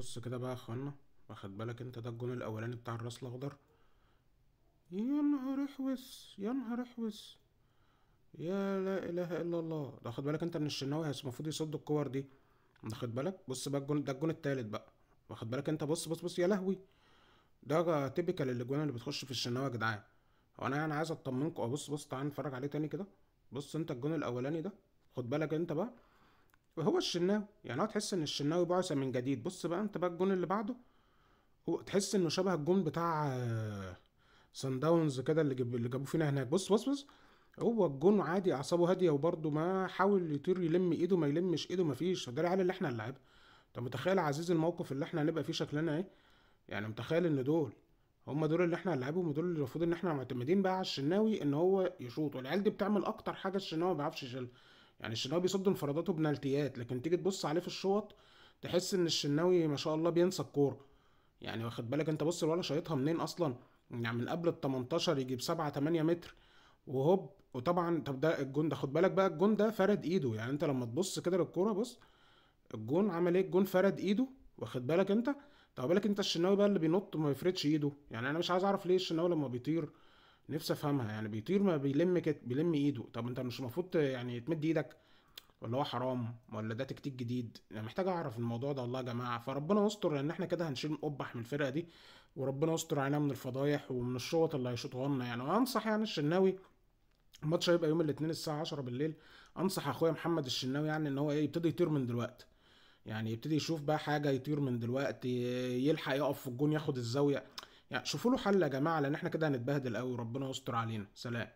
بص كده بقى يا اخوانا، واخد بالك انت، ده الجون الاولاني بتاع الراس الاخضر. يا نهار احوس، يا نهار احوس، يا لا اله الا الله. ده واخد بالك انت ان الشناوي المفروض يصد الكور دي، واخد بالك. بص بقى الجون ده، الجون التالت بقى، واخد بالك انت. بص بص بص، يا لهوي، ده typical الاجوان اللي بتخش في الشناوي يا جدعان. هو انا يعني عايز اطمنكم. بص بص، تعال نتفرج عليه تاني كده. بص انت الجون الاولاني ده، خد بالك انت بقى، وهو الشناوي يعني، هو تحس ان الشناوي بعث من جديد. بص بقى انت بقى الجون اللي بعده، هو تحس انه شبه الجون بتاع سان داونز كده اللي جابوه فينا هناك. بص بص بص، هو الجون عادي، اعصابه هادية، وبرده ما حاول يطير يلم ايده، ما يلمش ايده، ما فيش. ده العيال اللي احنا هنلعبها. انت متخيل يا عزيزي الموقف اللي احنا هنبقى فيه شكلنا ايه؟ يعني متخيل ان دول هم دول اللي احنا هنلعبهم، ودول اللي المفروض ان احنا معتمدين بقى على الشناوي ان هو يشوط. والعيال دي بتعمل اكتر حاجة الشناوي ما بيعرفش يشيلها. يعني الشناوي بيصد انفراداته بنالتيات، لكن تيجي تبص عليه في الشوط تحس ان الشناوي ما شاء الله بينسى الكورة. يعني واخد بالك انت، بص الولا شايطها منين اصلا، يعني من قبل ال 18 يجيب 7 8 متر وهوب. وطبعا طب ده الجون ده، خد بالك بقى الجون ده فرد ايده. يعني انت لما تبص كده للكورة، بص الجون عمل ايه، الجون فرد ايده، واخد بالك انت. طب بالك انت الشناوي بقى اللي بينط ما يفردش ايده. يعني انا مش عايز اعرف ليه الشناوي لما بيطير، نفسي افهمها، يعني بيطير ما بيلم كده، بيلم ايده. طب انت مش المفروض يعني تمد ايدك، ولا هو حرام، ولا ده تكتيك جديد؟ انا محتاج اعرف الموضوع ده والله يا جماعة. فربنا يستر، لان احنا كده هنشيل قبح من الفرقة دي، وربنا يستر علينا من الفضايح ومن الشوط اللي هيشوطوها لنا. يعني وانصح يعني الشناوي، الماتش هيبقى يوم الاثنين الساعة 10 بالليل، انصح اخويا محمد الشناوي يعني ان هو ايه، يبتدي يطير من دلوقتي. يعني يبتدي يشوف بقى حاجة يطير من دلوقتي، يلحق يقف في الجون ياخد الزاوية. يعني شوفوا له حل يا جماعة، لان احنا كده هنتبهدل قوي، وربنا يستر علينا. سلام.